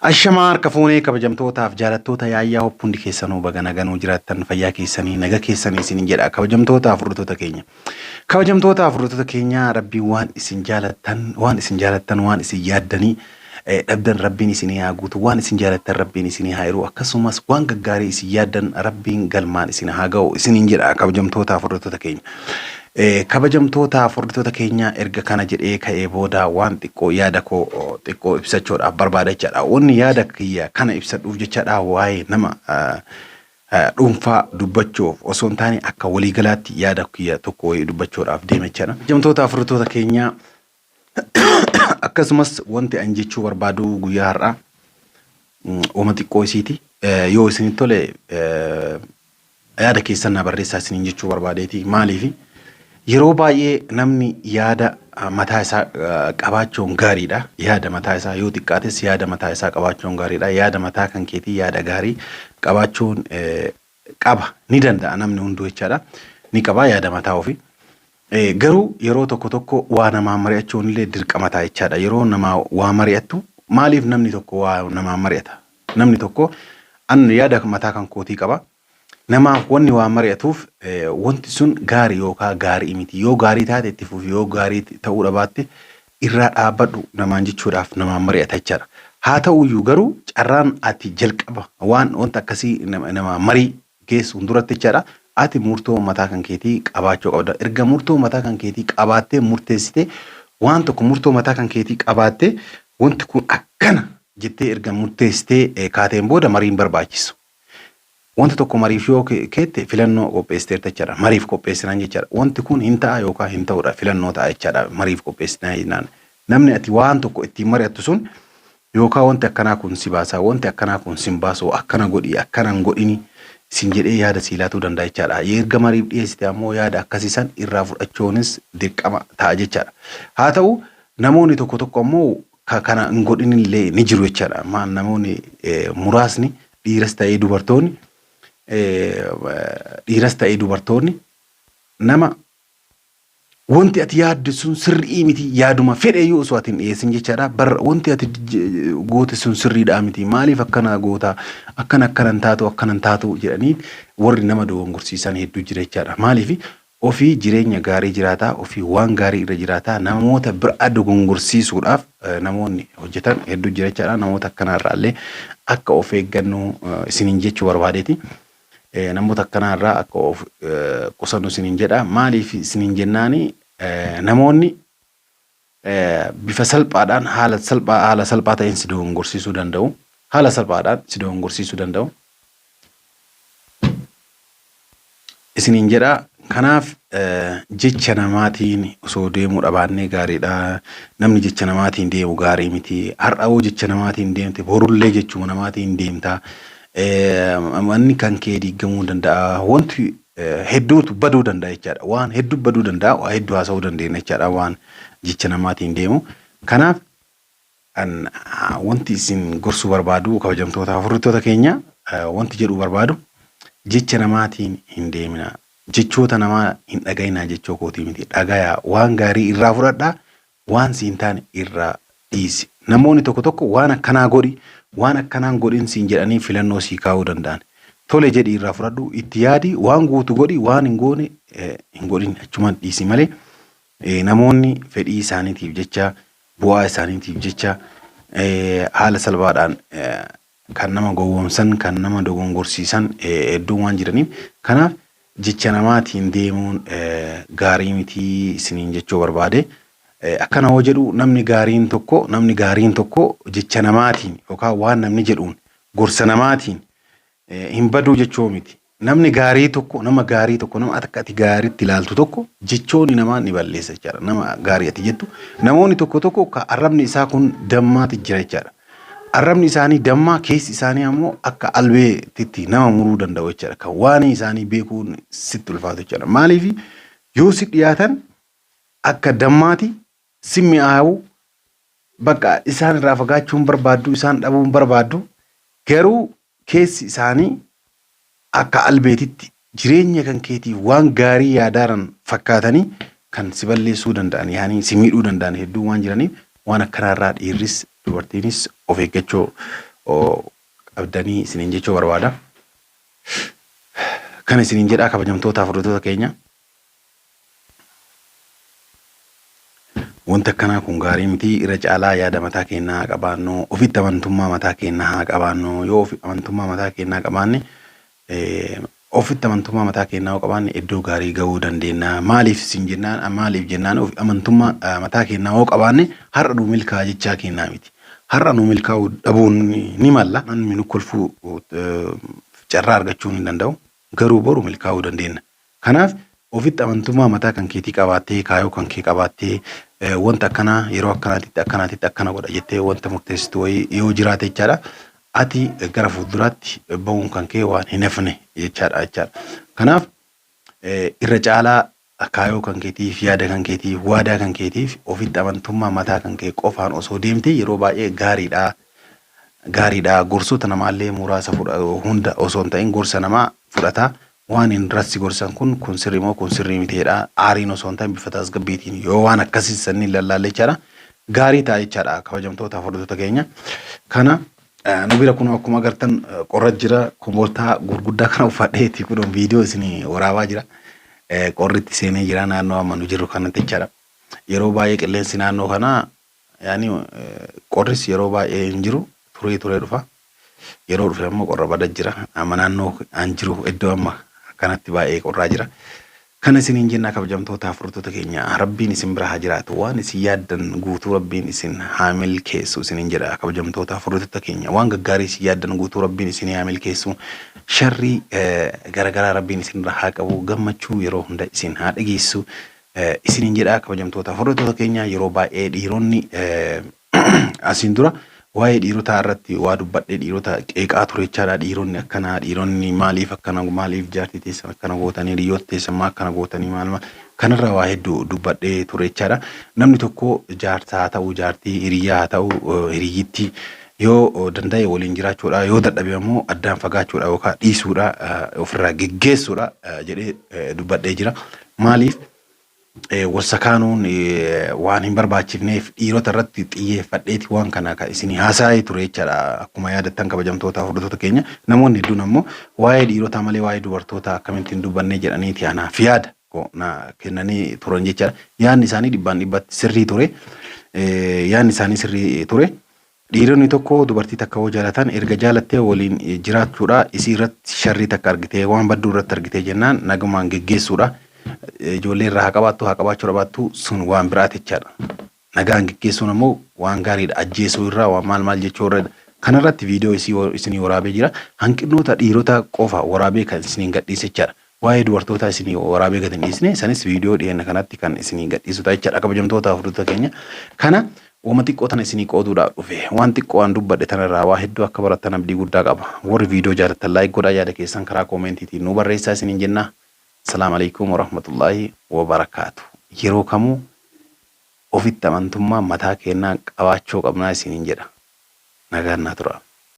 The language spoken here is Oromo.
Ashamaa harka fuunee kabajamtootaaf jaalattoota Yaayyaa Hope hundi keessanuu baga naganuu jiraattan fayyaa keessanii naga keessanii isinin jedha kabajamtootaaf hordoftoota keenya. Kabajamtootaaf hordoftoota keenya rabbiin waan isin jaalattan waan isin jaalattan waan isin yaaddanii dhabdan rabbiin isinii haa guutu waan isin jaalattan rabbiin isinii haa hiru akkasumas waan gaggaarii isin yaaddan rabbiin galmaan isin haa ga'u isinin jedha kabajamtootaaf hordoftoota keenya. Kabajamtoota hordoftoota keenya erga kana jedhee ka'ee booda waan xiqqoo yaada koo xiqqoo ibsachuudhaaf barbaada jechaadha. Wanni yaada kiyya kana ibsadhuuf jechaadha waa'ee nama dhuunfaa dubbachuuf osoo hin taane akka waliigalaatti yaada kiyya tokko wayii dubbachuudhaaf deema jechaadha. Kabajamtoota hordoftoota keenya akkasumas wanti an jechuu barbaadu guyyaa har'aa uuma xiqqoo isiiti. Yoo isinitti tole yaada keessan na barreessaa isiniin jechuu barbaadeeti. Maaliif yeroo baay'ee namni yaada mataa isaa qabaachuun gaariidha. Yaada mataa isaa yoo xiqqaates yaada mataa isaa qabaachuun gaariidha. Yaada mataa kan keetii yaada gaarii qabaachuun qaba ni danda'a namni hunduu jechaadha. Ni qaba yaada mataa ofii. Garuu yeroo tokko tokko waa namaa mari'achuun illee dirqama ta'a jechaadha. Yeroo namaa waa mari'attu maaliif namni tokko waa namaa mari'ata? Namni tokko an yaada mataa kan kootii qaba. Namaaf wanni waa mari'atuuf wanti sun gaarii yookaan gaarii miti. Yoo gaarii taate itti fufi yoo gaarii ta'uu dhabaatte irraa dhaabbadhu namaan jechuudhaaf namaan mari'ata jechaadha. Haa ta'uyyuu garuu carraan ati jalqaba waan wanta akkasii nama marii geessuun duratti jechaadha. Ati murtoo mataa kan keetii qabaachuu qabda. Erga murtoo mataa kan keetii qabaattee murteessitee waan tokko murtoo mataa kan keetii qabaattee wanti kun akkana jettee erga murteessitee kaateen booda mariin barbaachisu. Wanta tokko mariif yoo keette filannoo qopheessiteerta jechaadha. Mariif qopheessinaan jechaadha. Wanti kun hin ta'a yookaan hin ta'udha filannoo ta'a jechaadha. Mariif qopheessinaan jennaan. Namni ati waan tokko ittiin mari'attu sun yookaan wanti akkanaa kun si baasa, wanti akkanaa kun sin baasu, akkana godhi, akkana hin godhini sin jedhee yaada sii laatuu danda'a jechaadha. Erga mariif dhiyeessite ammoo yaada akkasii san irraa fudhachuunis dirqama ta'a jechaadha. Haa ta'u namoonni tokko tokko ammoo kana hin godhinillee ni jiru jechaadha. Maal namoonni muraasni dhiiras ta'ee dubartoonni dhiiras ta'ee dubartoonni nama wanti ati yaaddu sun sirrii miti yaaduma fedhe iyyuu osoo ati hin dhiyeessin jechaadha. Bar wanti ati goote sun sirriidhaa miti maaliif akkana goota akkana akkana hin taatu akkana hin taatu jedhanii warri nama dogongorsiisan hedduu jira jechaadha. Maaliif ofii jireenya gaarii jiraataa ofii waan gaarii irra jiraataa namoota biraa dogongorsiisuudhaaf namoonni hojjetan hedduu jira jechaadha. Namoota akkanaarraa akka of eeggannu isiniin jechuu barbaadeeti. Namoota akkanaarraa akka of qusannu isiniin jedha. Maaliif isiniin jennaani namoonni bifa salphaadhaan haala salphaa haala salphaa ta'een si dogongorsiisuu danda'u. Haala salphaadhaan si dogongorsiisuu danda'u. Isiniin jedha. Kanaaf jecha namaatiin osoo deemuu dhabaannee gaariidha. Namni jecha namaatiin deemu gaarii miti. Har'a hoo jecha namaatiin deemte borullee jechuma namaatiin deemta. Manni kan kee diigamuu danda'a. Wanti hedduutu baduu danda'a jechaadha. Waan hedduu baduu danda'a. Waa hedduu haasa'uu dandeenya jechaadha waan jecha namaatiin deemu. Kanaaf wanti isin gorsuu barbaadu kabajamtoota hordoftoota keenya wanti jedhuu barbaadu jecha namaatiin hin deemina. Jechoota namaa hin dhagayinaa jechoo kootii miti. Dhagayaa waan gaarii irraa fudhadhaa waan si hin taane irraa dhiisi. Namoonni tokko tokko waan akkanaa godhi waan akkanaan godhin siin jedhanii filannoo sii kaa'uu danda'an. Tole jedhi irraa fudhadhu itti yaadi waan guutu godhi waan hin goone hin godhin achumaan dhiisi malee namoonni fedhii isaaniitiif jecha bu'aa isaaniitiif jecha haala salphaadhaan kan nama gowwoomsan kan nama dogongorsiisan hedduun waan jiraniif kanaaf jecha namaatiin deemuun gaarii mitii isiniin jechuu barbaade. Akkana hoo jedhu namni gaariin tokko namni gaariin tokko jecha namaatiin yookaan waan namni jedhuun gorsa namaatiin hin baduu jechuu miti. Namni gaarii tokko nama gaarii tokko nama akka ati gaariitti ilaaltu tokko jechoonni namaa ni balleessa jechaadha. Nama gaarii ati jettu namoonni tokko tokko ka arrabni isaa kun dammaati jira jechaadha. Arrabni isaanii dammaa keessi isaanii ammoo akka albeetitti nama muruu danda'u jechaadha. Kan waan isaanii beekuun sitti ulfaatu jechaadha. Maaliif yoo si dhiyaatan akka dammaati si mi'aawu bakka isaan irraa fagaachuu hin barbaaddu isaan dhabuu hin barbaaddu garuu keessi isaanii akka albeetitti jireenya kan keetiif waan gaarii yaadaaran fakkaatanii kan si balleessuu danda'an yaanii si miidhuu danda'an hedduu waan jiraniif waan akkanaarraa dhiirris dubartiinis of eeggachuu qabdanii isiniin jechuu barbaada. Kana isiniin jedhaa kabajamtootaaf hordoftoota keenya. Wanti akkanaa kun gaarii miti. Irra caalaa yaada mataa keenyaa haa qabaannu. Ofitti amantummaa mataa keenyaa haa qabaannu. Yoo ofi amantummaa mataa keenyaa qabaanne, ofitti amantummaa mataa keenyaa yoo qabaanne iddoo gaarii gahuu dandeenya. Maaliif isin jennaan, maaliif jennaan, ofi amantummaa mataa keenyaa yoo qabaanne har'a nu milkaa'a jechaa keenyaa miti. Har'a nu milkaa'uu dhabuun ni malla. Namni nu kolfuu carraa argachuu ni danda'u. Garuu boru milkaa'uu dandeenya. Kanaaf ofitti amantummaa mataa kan keetii qabaattee, kaayoo kan kee qabaattee, wanta akkanaa yeroo akkanaatitti akkanaatitti akkana godha jettee wanta murteessitu wayii yoo jiraate jechaadha. Ati gara fuulduraatti bahuun kan kee waan hin hafne jechaadha jechaadha. Kanaaf irra caalaa kaayoo kan keetiif, yaada kan keetiif, waadaa kan keetiif ofitti amantummaa mataa kan kee qofaan osoo deemte yeroo baay'ee gaariidha. Gaariidha. Gorsoota namaallee muraasa hunda osoo hin ta'in gorsa namaa fudhata. Waan hin rassi gorsan kun sirrii moo kun sirrii miteedha. Aariin osoo hin ta'in bifa tasgabbiitiin yoo waan akkasii sanniin lallaalle jechaadha. Gaarii ta'a jechaadha kabajamtoota hordoftoota keenya. Kana nu bira kun akkuma agartan qorra jira. Komboltaa gurguddaa kana uffadheeti kun viidiyoo isin waraabaa jira. Qorri itti seenee jira naannoo amma nu jirru kanatti jechaadha. Yeroo baay'ee qilleensi naannoo kanaa yaani qorris yeroo baay'ee hin jiru, turee turee dhufa. Yeroo dhufe ammoo qorra bada jira. Amma naannoo an jiru iddoo amma kanatti baay'ee qorraa jira. Kana isiniin jennaa kabajamtoota hordoftoota keenya, Rabbiin isin bira haa jiraatu. Waan isin yaaddan guutuu Rabbiin isin haa milkeessu isiniin jedha kabajamtoota hordoftoota keenya. Waan gaggaarii isin yaaddan guutuu Rabbiin isin haa milkeessu. Sharrii garagaraa Rabbiin isin irra haa qabu. Gammachuu yeroo hunda isin haa dhageessu. Isiniin jedha kabajamtoota hordoftoota keenya. Yeroo baay'ee dhiironni, asiin dura waa'ee dhiirotaa irratti waa dubbadhee dhiirota qeeqaa ture jechaadha. Dhiironni akkanaa, dhiironni maaliif akkana, maaliif jaartii teessan akkana gootanii, hiriyoota teessan maa akkana gootanii, maal maal kanarraa waa hedduu dubbadhee ture jechaadha. Namni tokko jaarsaa haa ta'u jaartii, hiriyaa haa ta'u hiriyyitti, yoo danda'e waliin jiraachuudha, yoo dadhabe ammoo addaan fagaachuudha yookaan dhiisuudha, ofirraa geggeessuudha jedhee dubbadhee jira. Maaliif wasakaanuun waan hin barbaachifneef dhiirota irratti xiyyeeffadheeti waan kana kan isin haasa'ee ture jechaadha. Akkuma yaadattan kabajamtoota hordoftoota keenya, namoonni hedduun ammoo waa'ee dhiirotaa malee waa'ee dubartootaa akkamittiin dubbannee jedhaniiti anaaf yaada na kennanii turan jechaadha. Yaadni isaanii dhibbaan dhibbatti sirrii ture. Yaadni isaanii sirrii ture. Dhiironni tokko dubartii takka yoo jaalatan, erga jaalattee waliin jiraachuudha. Isii irratti sharrii takka argitee, waan badduu irratti argitee jennaan nagumaan geggeessuudha. Ijoollee irraa haa qabaattu haa qabaachuu dhabaattu sun waan biraati jechaadha. Nagaan geggeessuun ammoo waan gaariidha. Ajjeesuu irraa, waan maal maal jechuu irra kanarratti viidiyoo isinii waraabee jira. Hanqinoota dhiirota qofa waraabee kan isiniin gadhiise jechaadha. Waa'ee dubartootaa isinii waraabee gadi hin dhiisne. Sanis viidiyoo dhiyeenya kanatti kan isinii gadhiisu ta'a jechaadha kabajamtoota hordoftoota keenya. Kana uuma xiqqoo tana isinii qooduudhaaf dhufe. Waan xiqqoo waan dubbadhe tanarraa waa hedduu akka barattan abdii guddaa qaba. Warri viidiyoo jaalattan like godhaa, yaada keessan karaa koomentiitiin nu barreessaa isiniin jenna. Salaamu alaikum warahmatullaahi wabarakaatu. Yeroo kamuu ofitti amantummaa mataa keenyaa qabaachuu qabnaa isiniin jedha. Nagaan naa tura.